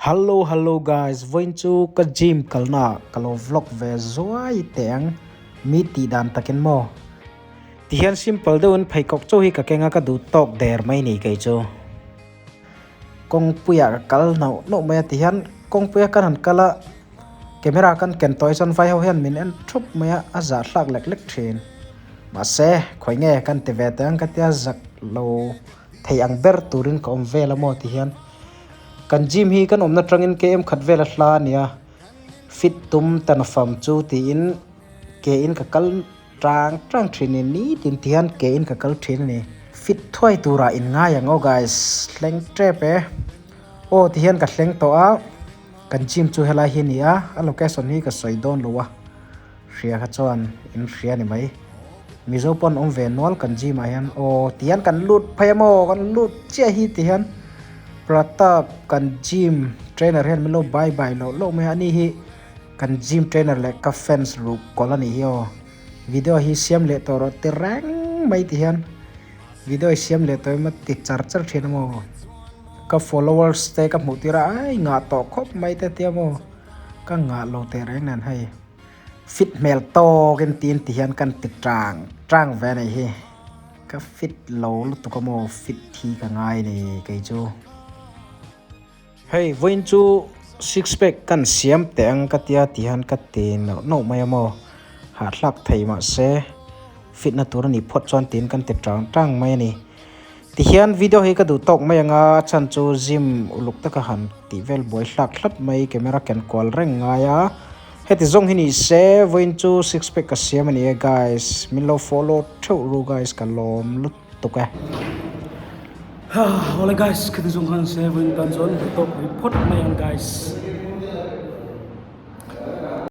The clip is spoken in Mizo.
Hallo hallo guys vawiin chu ka gym kalna ah ka lo vlog ve zuai teh ang mi tih dan takin maw tihian simple deuhin pheikhawk chauh hi ka keng a ka duh tawk der mai ni kei chu kawngpuiah ka kal hnauh hnauh mai a tihian kawngpuia kan han kal a camera kan ken tawh hi chuan vai ho hian min en thup mai a a zahthlak lek lek thin mahse khawi nge kan ti ve teh ang ka tia zak lo thei ang ber turin ka awm vel a maw tihian. Kan gym hi kan awmna tangin km khat vel a hla a nia fit tum tan fam chu tiin ke in ka kal tang tang thin a ni nitin ti hian ke in ka kal thin a ni fit thuai turah in ngai ang aw guys thleng tep e aw ti hian ka thleng tawh a kan gym chu helai hi a ni a a location hi ka sawi dawn lo a. Hria kha chuan in hria ni mai. Mizo pawn awm ve nual kan gym ah hian aw ti hian kan lut phei a maw kan lut chiah hi ti hian Pratap kan gym trainer hian min lo bye bye loh loh mai a ani hi kan gym trainer leh ka fans ruh kawlh a nih hi aw video hi siam leh tawh rawh ti reng mai ti hian video hi siam leh tawh emaw ti char char thin a maw ka followers te ka hmuh tir a ai ngah tawh khawp mai te tia maw ka ngah lo teh reng nen hei. Fit hmel tawkin tin ti hian kan ti tang tang ve a nih hi. Ka fit lo lutuk a maw fit hi ka ngai ni kei chu. Hei vawiin chu six pack kan siam teh ang ka tia ti hian ka ti nauh nauh mai a maw. Hahthlak thei mahse fit na tur a nih phawt chuan tiin kan ti tang tang mai a ni. Tihian video hi ka duh tawk mai ang a, a chhan chu gym uluk taka han tih vel buai hlak hlap mai camera ken kual reng ngai a. Heti zawng hi ni se vawiin chu six pack ka siam a ni e guys, min lo follow theuh ru guys ka lawm lutuk e. Awle guys khiti zawng khan se vawiin tan chuan duh tawk pui phawt mai ang guys.